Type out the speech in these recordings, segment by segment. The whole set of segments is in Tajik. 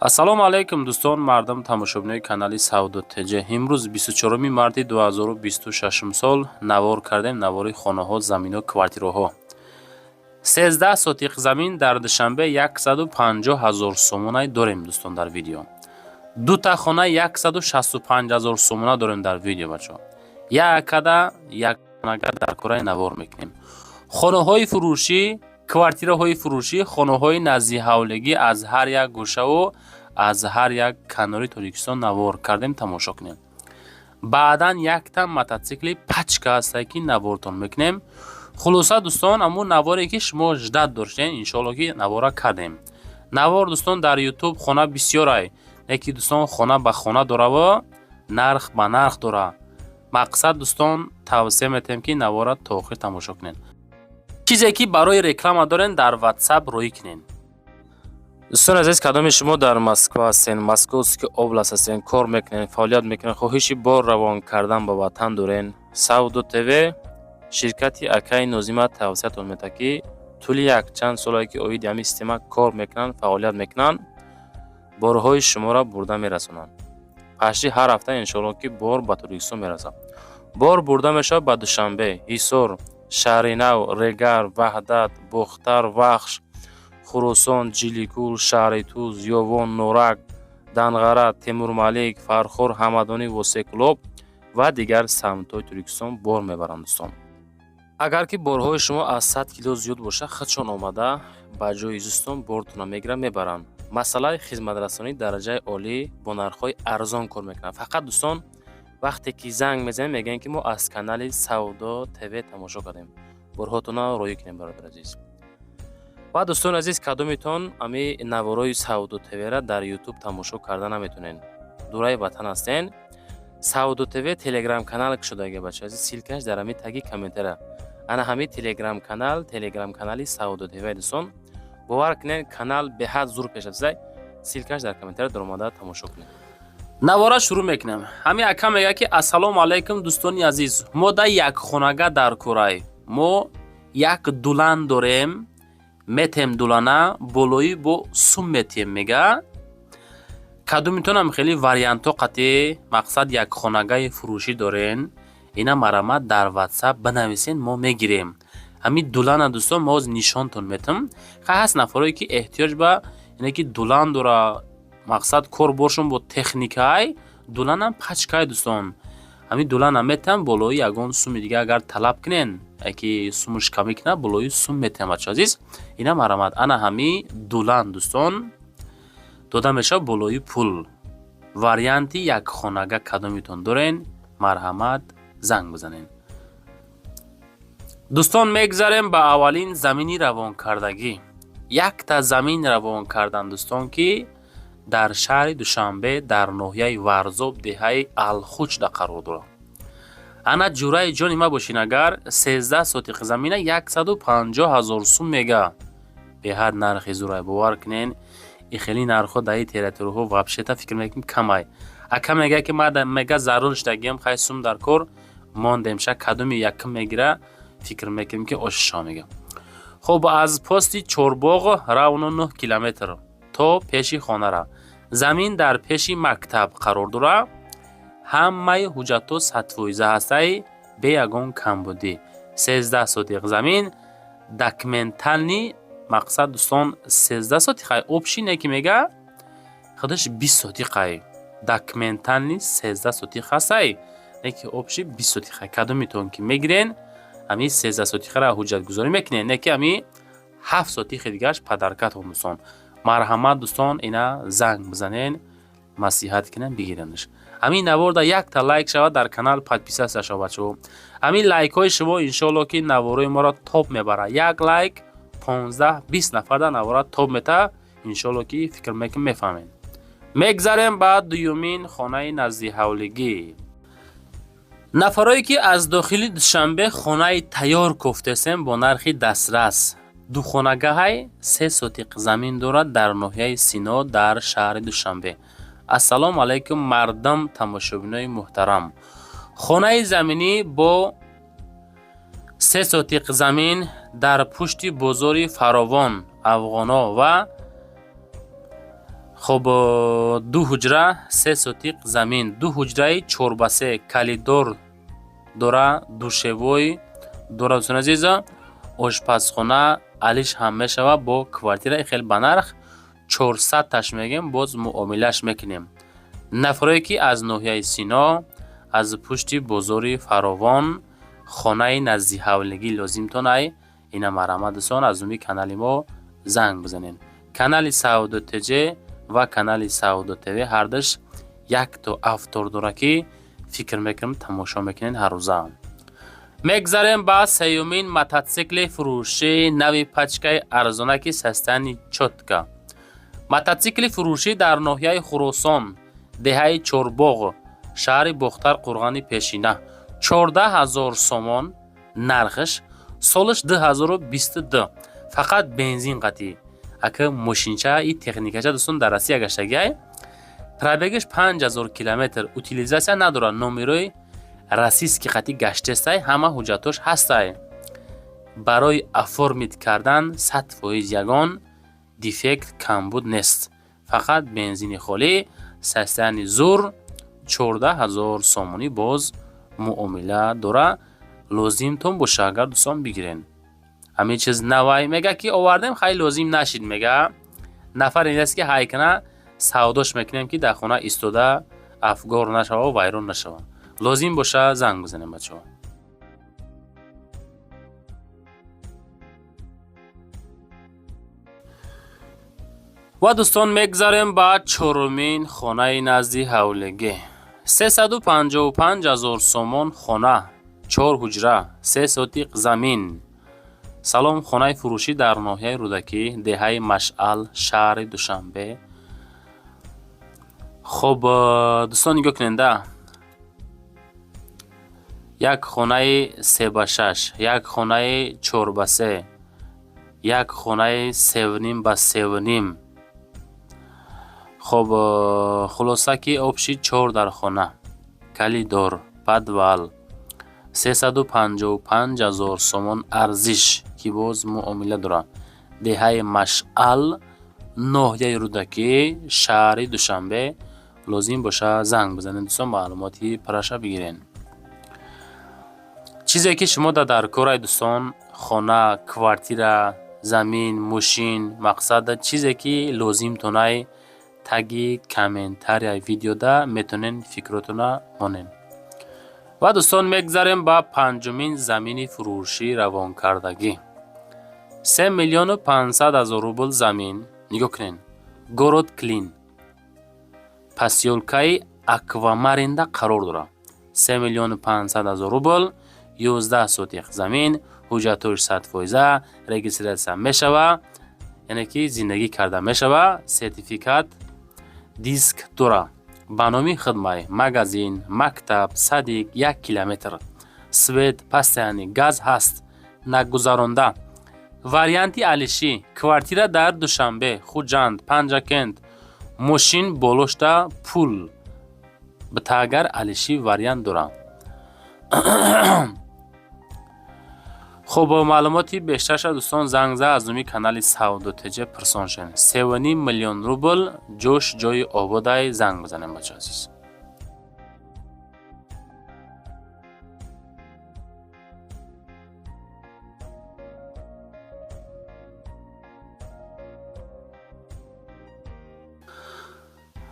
Ассалому алайкум, дӯстон, мардам, тамошобинои канали Савдо ТЖ. Имрӯз, 24 марти 2026 сол, навор кардем, навори хонаҳо, заминҳо, квартираҳо. 13 сотиқ замин дар Душанбе 150 ҳазор сомонай дорем, дӯстон, дар видео. Дута хона 165 ҳазор сомона дорем дар видео, бачаҳо. Якада як хонага дар кораи навор мекунем. Хонаҳои фурӯшӣ, квартираҳои фурӯшӣ, хонаҳои наздиҳавлигӣ аз ҳар як гӯшаву аз ҳар як канори Тоҷикистон навор кардем, тамошо кунем. Баъдан якта мототсикли пачка ҳастае, ки навортон мекунем. Хулоса, дӯстон, ҳамун наворе, ки шумо ждать доштем, иншоалло, ки навора кардем. Навор, дӯстон, дар Ютуб хона бисёрай, леки, дӯстон, хона ба хона дораву нарх ба нарх дора. Мақсад, дӯстон, тавсия метиҳем, ки навора то охир тамошо кунед. Чизе, ки барои реклама дорен, дар Ватсап роӣ кунед. Дӯстони азиз, кадоми шумо дар Москва ҳастен, Московский область ҳастен, кор мекунед, фаъолият мекунед, хоҳиши бор равон кардан ба ватан дорен, Савдо ТВ ширкати акаи Нозима тавсиятон медиҳад, ки тӯли якчанд солае, ки оиди ҳамин система кор мекунанд, фаъолият мекунанд, борҳои шуморо бурда мерасонанд. Пашти ҳар ҳафта, иншоалло, ки бор ба Тоҷикистон мерасад. Бор бурда мешавад ба Душанбе, Ҳисор, Шаҳринав, Регар, Ваҳдат, Бохтар, Вахш, Хуросон, Ҷиликул, шаҳри Туз, Ёвон, Норак, Данғара, Темурмалик, Фархор, Ҳамадонӣ, Восекӯлоб ва дигар самтҳои Тоҷикистон бор мебаранд, дӯстон. Агар ки борҳои шумо аз 100 кило зиёд бошад, худшон омада ба ҷои зистон бортонро мегиранд, мебаранд. Масъалаи хизматрасонии дараҷаи олӣ, бо нархҳои арзон кор мекунанд. Фақат, дӯстон, вақте ки занг мезанем, мегӯем, ки мо аз канали Савдо ТВ тамошо кардем, борҳотонро роӣ кунем, бародари азиз. Ва, дӯстони азиз, кадомитон ами наворои Савдо ТВра дар Ютуб тамошо карда наметонед, дураи ватан ҳастен, Савдо ТВ Телеграм канал кушодаги, бача азиз, ссылка ш дар ҳами таги комментара. Ана ҳами Телеграм канал, Телеграм канали Савдо ТВ. Дӯстон, бовар кунед, канал беҳад зур пеш рафтааст. Ссылка ш дар комментара, даромада тамошо кунед. Навора шурӯъ мекунем. Ҳамин ака мегӯяд, ки ассалому алайкум, дӯстони азиз, мо да як хонага дар курай, мо як дулан дорем, метем дулана болоӣ бо сум метием, мега. Кадомитонам хеле вариантҳо қатъи мақсад як хонагаи фурӯшӣ дорен, ина марамат дар Ватсап бинависен, мо мегирем ҳамин дулана. Дӯстон, мо ҳозир нишонтон метам. Хай, ҳаст нафарое, ки эҳтиёҷ ба ине, ки дулан дора, мақсад кор боршон бо техникай, дуланам пачкай. Дӯстон, ҳамин дулана метам, болои ягон суми дига агар талаб кунен, яки сумуш камӣ кунад, болои сум метиҳам. Бача азиз, ина марамат, ана ҳами дулан, дӯстон, дода мешавад болои пул. Варианти як хонага кадомитон дорен, марҳамат, занг бизанен. Дӯстон, мегзарем ба аввалин замини равонкардагӣ. Якта замин равон кардан, дӯстон, ки дар шаҳри Душанбе, дар ноҳияи Варзоб, деҳаи Алхучда қарор дорад. Ана, ҷураи ҷони ма бошин, агар 13 сотиқ замина 150 ҳазор сум мега. Беҳад нархи зурай, бовар кунен, и хеле нархҳо дар ин территорияҳо вообще-то фикр мекунем, камай. Ака мега, ки ма мега зарур шудагиам, хай, сум дар кор мондем, ша кадоми якум мегира, фикр мекунем, ки ошиша, мега. Хуб, аз пости Чорбоғ равно 9 километр то пеши хонара. Замин дар пеши мактаб қарор дорад. Ҳамаи ҳуҷҷатҳо 100% ҳастай, бе ягон камбудӣ. 13 сотиқ замин документальный. Мақсад, дӯстон, 13 сотиқай общий не, ки мега худаш 20 сотиқай, документальный 13 сотиқ ҳастай, не ки общий 20 сотиқай. Кадомитон ки мегирен, ҳамин 13 сотиқаро ҳуҷҷатгузорӣ мекунед, не ки ҳами 7 сотиқи дигараш подарка тон. Дӯстон, марҳамат, дӯстон, ина занг бизанен, маслиҳат кунем, бигиранаш. Ҳамин наворда якта лайк шавад, дар канал подписаться шавад, бачаҳо. Ҳамин лайкҳои шумо, иншоалло, ки наворои моро топ мебарад. Як лайк 15-20 нафарда навора топ мета, иншоалло, ки фикр мекунем, мефаҳмед. Мегзарем ба дуюмин хонаи наздиҳавлигӣ. Нафарое, ки аз дохили Душанбе хонаи тайёр кофтесем бо нархи дастрас, духонагаҳай, 3 сотиқ замин дорад дар ноҳияи Сино, дар шаҳри Душанбе. Ассалому алайкум, мардам, тамошобинои муҳтарам. Хонаи заминӣ бо 3 сотиқ замин дар пушти бозори Фаровон, афғоно ва Хоб, ду ҳуҷра, 3 сотиқ замин, ду ҳуҷраи 4 ба 3, коридор дора, душевой дора, дӯстони азиза, ошпазхона алиш ҳам мешава бо квартира. Хел ба нарх 400-таш мегем, боз муомилаш мекунем. Нафарое ки аз ноҳияи Сино, аз пушти бозори Фаровон хонаи назди ҳавлигӣ лозимтон ай, ина марҳамат, дӯстон, аз номи канали мо занг бизанед. Канали Савдо ТЖ ва канали Савдо ТВ ҳардаш якто автор дора, ки фикр мекунам, тамошо мекунед ҳаррӯза. Мегзарем ба сеюмин мототсикли фурӯшии нави пачкаи арзонаки состояние чётко. Мототсикли фурӯшӣ дар ноҳияи Хуросон, деҳаи Чорбоғ, шаҳри Бохтар, Қурғани пешина, 14 000 сомон нархш, солаш 2022, фақат бензин қатӣ. Ака, мошинча и техникача, дӯстон, дар Россия гаштагиай, пробегаш 5000 километр, утилизация надорад, номерои российский қатӣ гаштестай, ҳама ҳуҷҷатош ҳастай. Барои оформить кардан 100%, ягон дефект, камбуд нест, фақат бензини холӣ, состояние зур, 14 000 сомонӣ, боз муомила дора. Лозимтон боша агар, дӯстон, бигирен. Ҳамин чиз навай мега ки овардем, хай, лозим нашид, мега нафаре нест ки ҳайкана савдош мекунем, ки дар хона истода афгор нашава, вайрон нашава. Лозим боша, занг бизанем, бачаҳо. Ва, дӯстон, мегзарем ба чорумин хонаи назди ҳавлигӣ. 355 000 сомон хона, чор ҳуҷра, 3 сотиқ замин. Салом, хонаи фурӯшӣ дар ноҳияи Рӯдакӣ, деҳаи Машъал, шаҳри Душанбе. Хоб, дӯстон, нигоҳ куненда: як хонаи 3 ба 6, як хонаи 4 ба 3, як хонаи 3.5 ба 3.5. Хоб, хулоса ки общий чор дар хона, коридор, подвал, 355 000 сомон арзиш, ки боз муомила дорад. Деҳаи Машъал, ноҳияи Рӯдакӣ, шаҳри Душанбе. Лозим боша, занг бизанед, дӯстон, маълумоти пурраша бигирен. Чизе ки шумо дар корай, дӯстон, хона, квартира, замин, мошин, мақсад, чизе ки лозимтонай, таги комментарияи видеода метавонед фикротона монед. Ва, дӯстон, мегзарем ба панҷумин замини фурӯшӣ равонкардагӣ. 3 500 000 рубл замин. Нигоҳ кунед, город Клин, посёлкаи Аквамаринда қарор дорад. 3 500 000 рубл, 11 сотих замин, ҳуҷҷатҳош 100%, регистрация мешава, яъне ки зиндагӣ карда мешава, сертификат, диск дора, ба номи хидмай, магазин, мактаб, садик 1 километр, свет постоянный, газ ҳаст, нагузаронда. Варианти алишӣ квартира дар Душанбе, Хуҷанд, Панҷакент, мошин болошта пул битаагар алишӣ вариант дорам. Хуб, маълумоти бештарша, дӯстон, занг за, аз номи канали Савдо ТЖ пурсон шавем. 3,5 миллион рубл, ҷош ҷои ободай. Занг бизанем, бача азиз.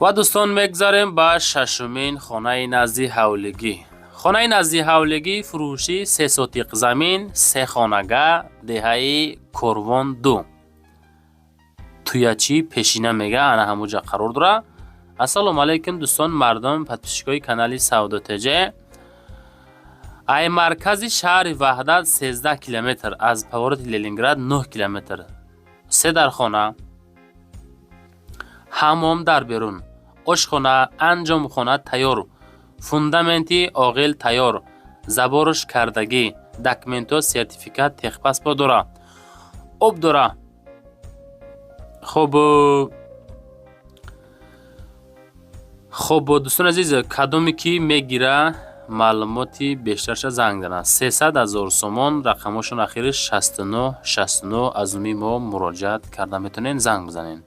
Ва, дӯстон, мегзарем ба шашумин хонаи назди ҳавлигӣ. Хонаи назди ҳавлигӣ фурӯшӣ, 3 сотиқ замин, се хонага, деҳаи Корвон ду, Туячи пешина мега, ана ҳамуҷа қарор дора. Ассалому алайкум, дӯстон, мардум, подписчикои канали Савдо ТЖ. Ай маркази шаҳри Ваҳдат 13 километр, аз повороти Ленинград 9 километр. Се дар хона, ҳаммом дар берун, ошхона, анҷомхона тайёр, фундаменти оғил тайёр, заборш кардагӣ, документҳо, сертификат, техпаспорт дора, об дора. Хуб, дӯстони азиз, кадоме ки мегира, маълумоти бештарша занг занад. 300 000 сомон, рақамҳошон ахириш 69 69, аз номи мо муроҷиат карда метавонед, занг бизанед.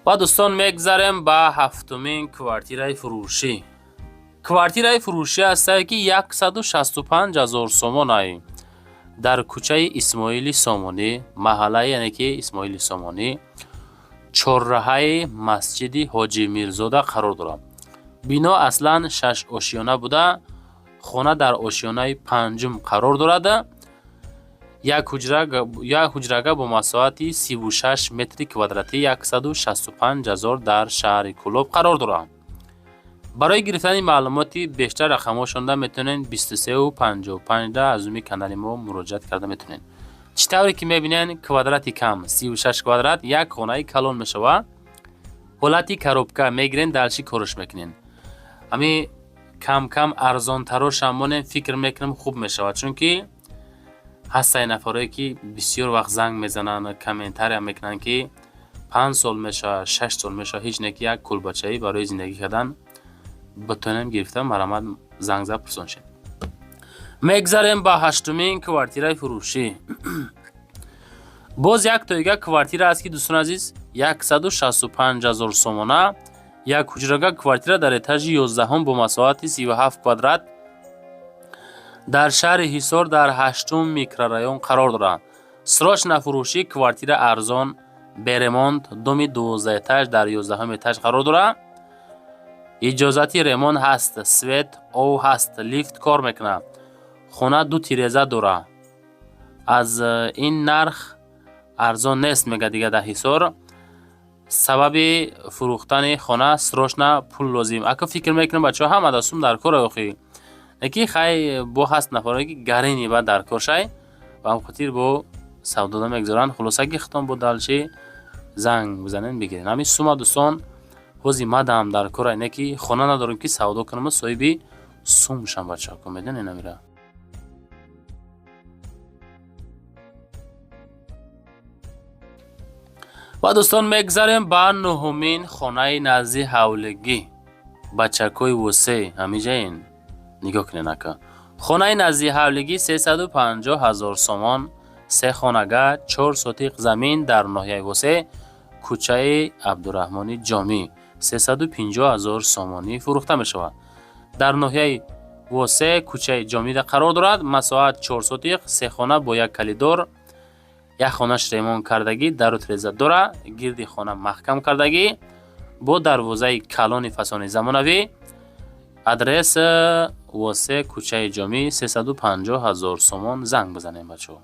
Ва, дӯстон, мегзарем ба ҳафтумин квартираи фурӯшӣ. Квартираи фурӯшӣ ҳастае, ки 165 ҳазор сомонай, дар кӯчаи Исмоили Сомонӣ, маҳаллаи, яъне ки Исмоили Сомонӣ, чорраҳаи масҷиди Ҳоҷи Мирзода қарор дорад. Бино аслан шаш ошёна буда, хона дар ошёнаи панҷум қарор дорад. Як ҳуҷрага бо масоҳати 36 метри квадратӣ, 165 ҳазор, дар шаҳри Кӯлоб қарор дорад. Барои гирифтани маълумоти бештар рақамҳошонда метавонед 23 55 аз уми канали мо муроҷиат карда метавонед. Чӣ тавре ки мебинед, квадрати кам, 36 квадрат, як хонаи калон мешавад. Ҳолати коробка мегирен, дальше корш мекунен. Ҳами кам-кам арзонтарошам монем, фикр мекунам, хуб мешавад, чунки ҳастае нафарое, ки бисёр вақт занг мезананд, комментария мекунанд, ки 5 сол мешавад, 6 сол мешавад, ҳеҷ не ки як кулбачаӣ барои зиндагӣ кардан битонем гирифта. Марамат, занг зад, пурсон шед. Мегзарем ба ҳаштумин квартираи фурӯшӣ. Боз як тоига квартира аст, ки, дӯстони азиз, 165 ҳазор сомона, як ҳуҷрага квартира дар этажи 11-ум бо масоҳати 37 квадрат, дар шаҳри Ҳисор, дар ҳаштум микрорайон қарор дорад. Срочно фурӯшӣ, квартира арзон, бе ремонт, доми 12 этаж, дар 11-ум этаж қарор дорад. Иҷозати ремонт ҳаст, свет, ов ҳаст, лифт кор мекунад. Хона ду тиреза дорад. Аз ин нарх арзон нест, мега дига дар Ҳисор. Сабаби фурӯхтани хона: срочно пул лозим. Ака, фикр мекунам, бачаҳо, ҳама да сум дар кор охи, леки хай бо ҳаст нафаре, ки гарини ба дар кор шай, ба ҳам хотир бо савдода мегузоранд. Хулоса, ки хитон бо дальше занг бизанен, бигирен ҳамин сума. Дӯстон, ҳози мадам дар кора не ки хона надорем, ки савдо кунам, соҳиби сум шам. Бачаҳо, медонед намира. Ва, дӯстон, мегзарем ба нуҳумин хонаи назди ҳавлигӣ. Бачакҳои восе ҳамиҷаин, нигоҳ кунед, ака. Хонаи назди ҳавлигӣ, 350 ҳазор сомон, се хонага, 4 сотиқ замин, дар ноҳияи Восе, кӯчаи Абдураҳмони Ҷомӣ, 350 ҳазор сомонӣ фурӯхта мешавад. Дар ноҳияи Восе, кӯчаи Ҷомида қарор дорад. Масоҳат 4 сотиқ, се хона бо як калидор, як хонаш ремонт кардагӣ, дару тиреза дора, гирди хона маҳкам кардагӣ, бо дарвозаи калони фасони замонавӣ. Адрес: Восе, кӯчаи Ҷомӣ, 350 ҳазор сомон. Занг бизанем, бачаҳо.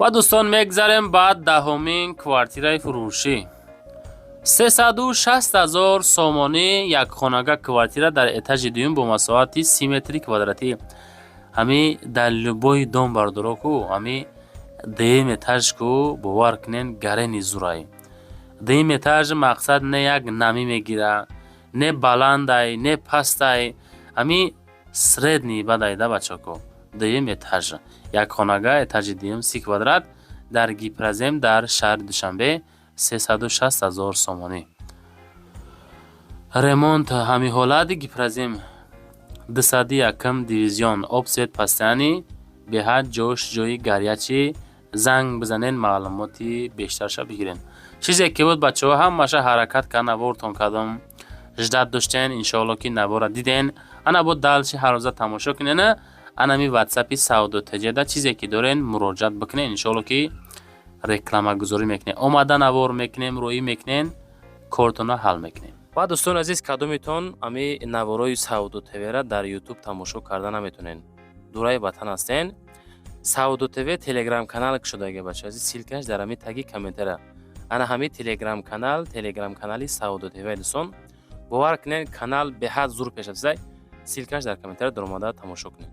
Ва, дӯстон, мегзарем ба даҳумин квартираи фурӯшӣ. 360 ҳазор сомонӣ, якхонага квартира дар этажи дуюм бо масоҳати 30 метри квадратӣ. Ҳами дар любой дом, бардоро, ку ҳами дуюм этаж ку, бовар кунен, гарени зурай. Дуюм этаж мақсад не як намӣ мегира, не баландай, не пастай, ҳами средний бадай да, бачако. Дуюм этаж, якхонага, этажи дуюм, 30 квадрат, дар Гипрозем, дар шаҳри Душанбе, 360 ҳазор сомонӣ. Ремонт ҳами ҳолат. Гипрозем, 201-м дивизион, об, свет постоянный, беҳад ҷош ҷои горячий. Занг бизанен, маълумоти бештарша бигирен. Чизе ки буд, бачаҳо, ҳамаша ҳаракат кард, навортон кардам. Ждать доштен, иншоалло, ки навора диден. Ана бо дальше ҳаррӯза тамошо кунен. Анами ватсапи Савдо Теҷеда чизе ки дорен, муроҷиат бикунен. Иншоалло, ки рекламагузорӣ мекунем, омада навор мекунем, рӯӣ мекунем, кортона ҳал мекунем. Ва, дӯстони азиз, кадомитон ами наворои Савдо ТВра дар Ютуб тамошо карда наметонен, дураи ватан ҳастен, Савдо ТВ телеграм канал кушодаги, бача азиз, ссылка ш дар ҳами таги комментария. Ана ҳами телеграм канал, телеграм канали Савдо ТВ. Дӯстон, бовар кунед, канал беҳад зур пеш рафтиса. Ссылка ш дар комментария, даромада тамошо кунед.